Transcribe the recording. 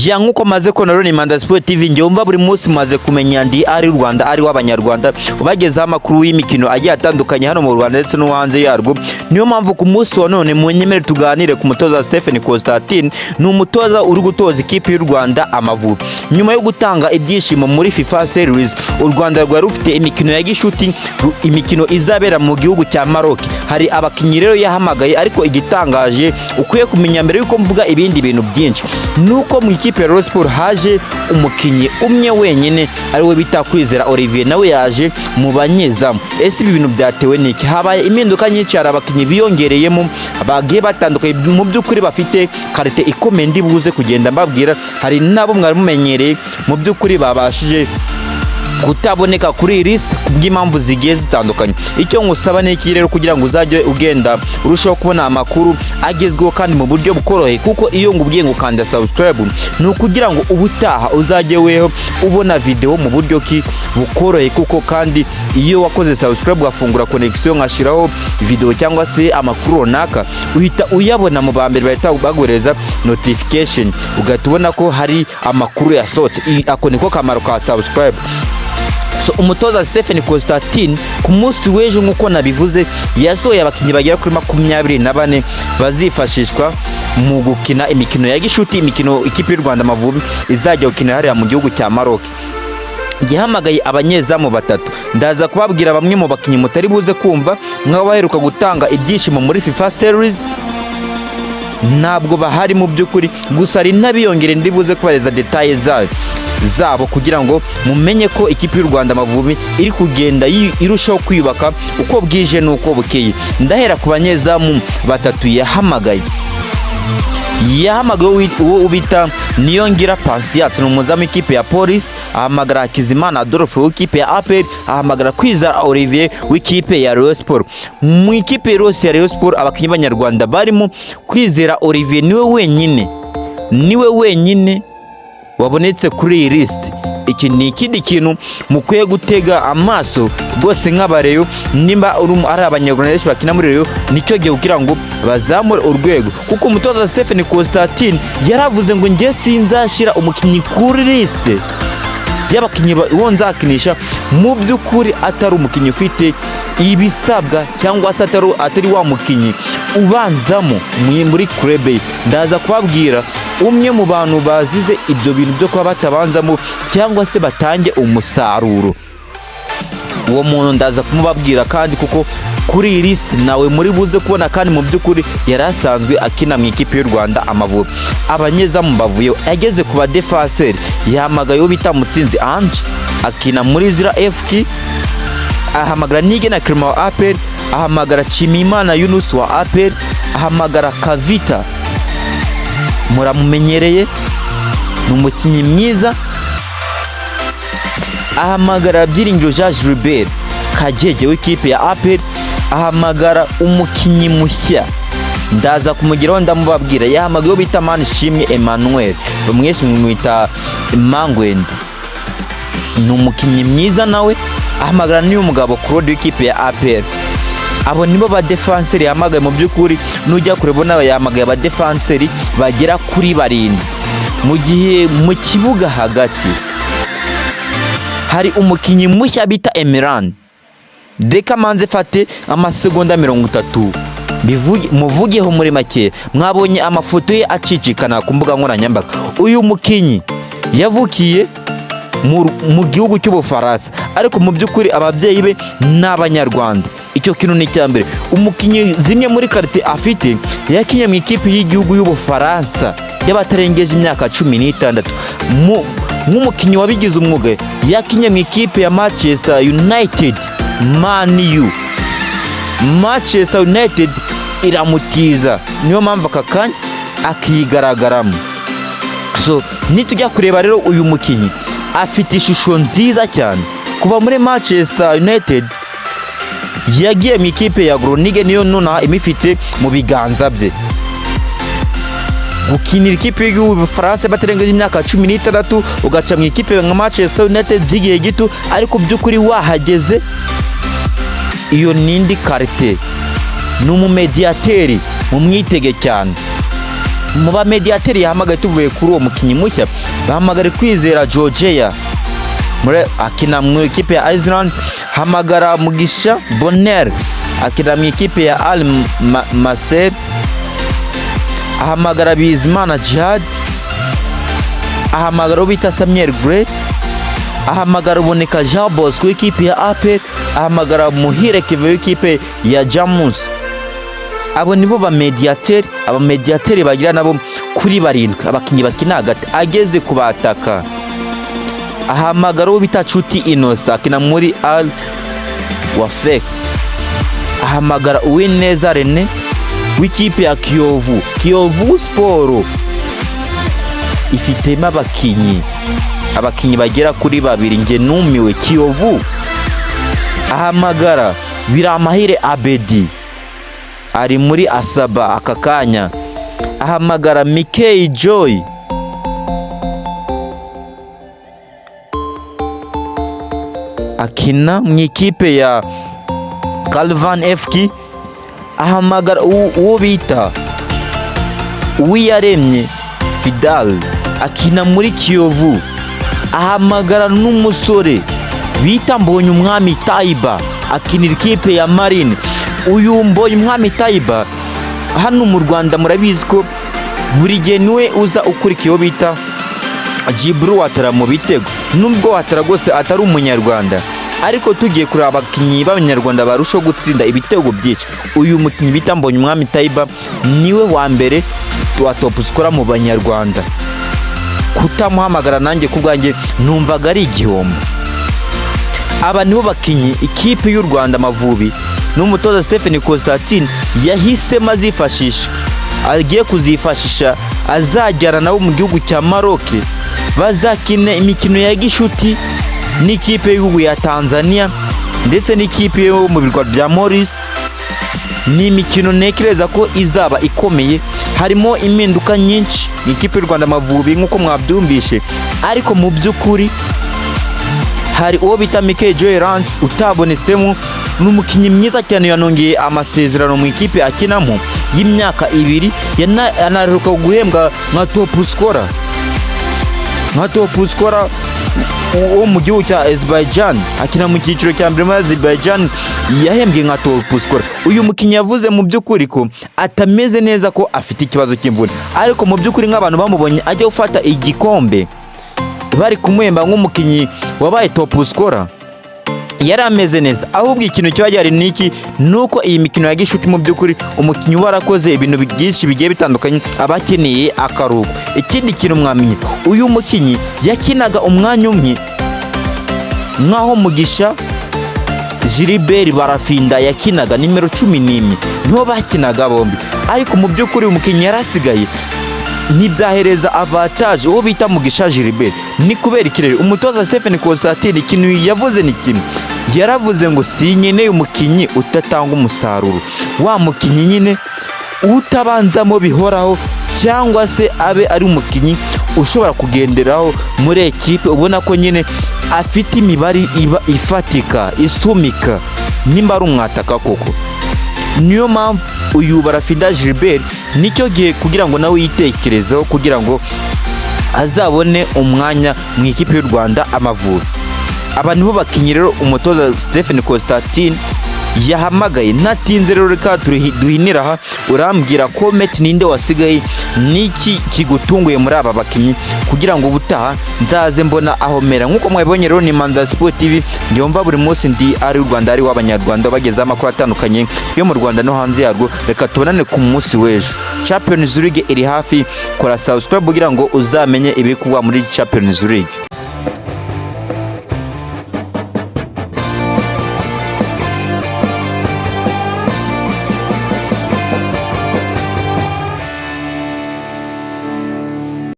Ya, nkuko maze ko rero ni Manda Sport TV, njye wumva buri munsi maze kumenya ndi ari u Rwanda, ari w'Abanyarwanda, ubagezaho amakuru y'imikino agiye atandukanye hano mu Rwanda ndetse no hanze yarwo. Niyo mpamvu ku munsi wa none mu nyemere tuganire ku mutoza Stephen Constantine. Ni umutoza uri gutoza ikipe y'u Rwanda Amavubi nyuma yo gutanga ibyishimo muri FIFA Series. U Rwanda rwari rufite imikino ya gishuti, imikino izabera mu gihugu cya Maroc. Hari abakinnyi rero yahamagaye, ariko igitangaje ukwiye kumenya mbere yuko mvuga ibindi bintu byinshi nuko mu ikipe ya Rayon Sport haje umukinnyi umwe wenyine, ariwe bita Kwizera Olivier, nawe yaje mu banyezamu. Ese ibi bintu byatewe n'iki? Habaye impinduka nyinshi, hari abakinnyi biyongereyemo bagiye batandukanye, mu by'ukuri bafite qualité ikomeye ndi buze kugenda mbabwira. Hari n'abo mwari mumenyereye mu by'ukuri babashije kutaboneka kuri iyi lisite kubw'impamvu zigiye zitandukanye. Icyo ngusaba ni iki rero? Kugira ngo uzajye ugenda urushaho kubona amakuru agezweho kandi mu buryo bukoroheye, kuko iyo ngubwiye ngo ukanda subscribe ni ukugira ngo ubutaha uzajye weho ubona video mu buryo ki bukoroheye, kuko kandi iyo wakoze subscribe ugafungura connection nkashyiraho video cyangwa se amakuru runaka, uhita uyabona mu ba mbere, bahita baguhereza notification ugahita ubona ko hari amakuru yasohotse. Ako niko kamaro ka subscribe. So, umutoza Stephen Constantine ku munsi w'ejo, nk'uko nabivuze, yasohoye abakinnyi bagera kuri 24 bazifashishwa mu gukina imikino ya gishuti, imikino ikipe y'u Rwanda Amavubi izajya gukina hariya mu gihugu cya Maroc. Yahamagaye abanyezamu batatu. Ndaza kubabwira bamwe mu bakinnyi mutari buze kumva nk'abo baheruka gutanga ibyishimo muri FIFA Series, ntabwo bahari mu by'ukuri. Gusa hari n'abiyongere, ndi buze kubareza détails zayo zabo kugira ngo mumenye ko ikipe y'u Rwanda Amavubi iri kugenda irushaho kwiyubaka uko bwije n'uko bukeye. Ndahera ku banyezamu batatu yahamagaye. Yahamagaye uwo bita Niyongira Patience, ni umuzamu w'ikipe ya Police, ahamagara Hakizimana Adolphe w'ikipe ya APR, ahamagara Kwizera Olivier w'ikipe ya Rayon Sport. Mu ikipe yose ya Rayon Sport, abakinnyi b'Abanyarwanda barimo, Kwizera Olivier niwe wenyine wabonetse kuri iyi lisite. Iki ni ikindi kintu mukwiye gutega amaso rwose nk'abareyo. Nimba ari Abanyarwanda benshi bakina muri Rayon, nicyo gihe kugira ngo bazamure urwego, kuko umutoza Stephen Constantine yaravuze ngo: "Njye sinzashyira umukinnyi kuri lisite y'abakinnyi uwo nzakinisha mu by'ukuri atari umukinnyi ufite ibisabwa cyangwa se atari wa mukinnyi ubanzamo muri club ye." Ndaza kubabwira umwe mu bantu bazize ibyo bintu byo kuba batabanzamo cyangwa se batange umusaruro. Uwo muntu ndaza kumubabwira kandi, kuko kuri iyi lisite nawe muri buze kubona, kandi mu by'ukuri yari asanzwe akina mu ikipe y'u Rwanda Amavubi. Abanyezamu bavuyeho, ageze ku badefanseri, yahamagaye uwo bita Mutsinzi Ange, akina muri Zira FK, ahamagara Niyigena Clement wa APR, ahamagara Nshimiyimana Yunus wa APR, ahamagara Kavita, muramumenyereye, ni umukinnyi mwiza, ahamagara Byiringiro Jean Gilbert Kagege w'ikipe ya APR, ahamagara umukinnyi mushya, ndaza kumugeraho ndamubabwira. Yahamagaye uwo bita Manishimwe Emmanuel, mwese mwita Mangwende, ni umukinnyi mwiza nawe, ahamagara n'uyu mugabo Claude w'ikipe ya APR. Abo nibo badefanseri yahamagaye. Mu by'ukuri nujya kureba ubona yahamagaye abadefanseri bagera kuri barindwi, mu gihe mu kibuga hagati hari umukinnyi mushya bita Emeran. Reka manze fate amasegonda 30 muvugeho muri make. Mwabonye amafoto ye acicikana ku mbuga nkoranyambaga. Uyu mukinnyi yavukiye mu gihugu cy'Ubufaransa, ariko mu by'ukuri ababyeyi be ni Abanyarwanda. Icyo kintu ni icya mbere. Umukinnyi, zimwe muri qualité afite, yakinye mu ikipe y'igihugu y'Ubufaransa y'abatarengeje imyaka 16. Nk'umukinnyi wabigize umwuga, yakinye mu ikipe ya Manchester United, Man U. Manchester United iramutiza, niyo mpamvu aka kanya akigaragaramo. So, nitujya kureba rero, uyu mukinnyi afite ishusho nziza cyane. Kuva muri Manchester United yagiye mu ikipe ya Groningen, niyo nonaha imifite mu biganza bye. Gukinira ikipe y'igihugu Bufaransa batarengeje imyaka 16, ugaca mu ikipe nka Manchester United by'igihe gito, ariko by'ukuri wahageze, iyo ni indi qualité. Ni umumediyateri, mumwitege cyane. Mu ba mediateri yahamagaye, tuvuye kuri uwo mukinnyi mushya, bahamagara Kwizera Georgia muri akina mu ikipe ya Iceland, hamagara Mugisha Bonheur akina mu ikipe ya Al Masry, ahamagara Bizimana Djihad, ahamagara uwo bita Samuel Great, ahamagara Ruboneka Jean Bosco w'ikipe ya APR, ahamagara Muhire Kevin w'ikipe ya Jamus. Abo nibo ba mediateri, aba mediateri bagira nabo kuri barindwi, abakinnyi bakina hagati. Ageze ku bataka, ahamagara uwo bita Nshuti Innocent akina muri Al Wafek, ahamagara Uwineza Rene w'ikipe ya Kiyovu. Kiyovu Sport ifitemo abakinnyi bagera kuri babiri, nge numiwe. Kiyovu, ahamagara Biramahire Abedi ari muri Asaba aka kanya, ahamagara Mikey Joy akina mu ikipe ya Calvan FK, ahamagara uwo bita Uwiyaremye Fidal akina muri Kiyovu, ahamagara n'umusore bita Mbonyumwami Taiba akinira ikipe ya Marine. Uyu Mbonyumwami Taiba hano mu Rwanda murabizi ko buri gihe niwe uza ukurikiye uwo bita Djibril Ouattara mu bitego, nubwo Ouattara rwose atari umunyarwanda, ariko tugiye kureba abakinnyi b'abanyarwanda barushaho gutsinda ibitego byinshi, uyu mukinnyi bita Mbonyumwami Taiba niwe wa mbere wa top scorer mu banyarwanda. Kutamuhamagara nanjye ku bwanjye numvaga ari igihombo. Aba nibo bakinnyi ikipe y'u Rwanda Amavubi n'umutoza Stephen Constantine yahisemo azifashisha, agiye kuzifashisha, azajyana nabo mu gihugu cya Maroc, bazakina imikino ya gishuti n'ikipe y'igihugu ya Tanzania ndetse n'ikipe yo mu birwa bya Maurice. Ni imikino ntekereza ko izaba ikomeye, harimo impinduka nyinshi mu ikipe y'u Rwanda Amavubi nk'uko mwabyumvishe, ariko mu by'ukuri hari uwo bita Mikel Joy Lance utabonetsemo. Ni umukinnyi mwiza cyane, yanongeye amasezerano mu ikipe akinamo y'imyaka 2, anaheruka guhembwa nka top scorer wo mu gihugu cya Azerbaijan, akina mu cyiciro cya mbere muri Azerbaijan, yahembwe nka top scorer. Uyu mukinnyi yavuze mu by'ukuri ko atameze neza, ko afite ikibazo cy'imvune, ariko mu by'ukuri nk'abantu bamubonye ajya gufata igikombe bari kumuhemba nk'umukinnyi wabaye top scorer, yari ameze neza. Ahubwo ikintu kiba gihari ni iki? Ni uko iyi mikino ya gishuti mu by'ukuri umukinnyi uba warakoze ibintu byinshi bigiye bitandukanye aba akeneye akaruhuko. Ikindi kintu mwamenye, uyu mukinnyi yakinaga umwanya umwe nk'aho Mugisha Gilbert Barafinda yakinaga nimero 11, niho bakinaga bombi, ariko mu by'ukuri uyu mukinnyi yarasigaye, ntibyahereza avantage uwo bita Mugisha Gilbert. Ni kubera ikirere umutoza Stephen Constantine ikintu yavuze ni kimwe, yaravuze ngo sinkeneye umukinnyi udatanga umusaruro, wa mukinnyi nyine utabanzamo bihoraho, cyangwa se abe ari umukinnyi ushobora kugenderaho muri ekipe, ubona ko nyine afite imibare iba ifatika isumika nimba ari umwataka koko. Niyo mpamvu uyu Barafinda Gilbert nicyo gihe kugira ngo nawe yitekerezeho, kugira ngo azabone umwanya mu ikipe y'u Rwanda Amavubi. Aba nibo bakinnyi rero umutoza Stephen Constantine yahamagaye. Ntatinze rero, reka duhinire aha. Urambwira comment ninde wasigaye, niki kigutunguye muri aba bakinnyi, kugira ngo ubutaha nzaze mbona aho mera. Nk'uko mwabibonye rero, ni Manda Sport TV yumva buri munsi, ndi ari u Rwanda, ari w'abanyarwanda, bagezeho amakuru atandukanye yo mu Rwanda no hanze yarwo. Reka tubonane ku munsi w'ejo. Champions League iri hafi, kora subscribe kugira ngo uzamenye ibiri kuba muri Champions League.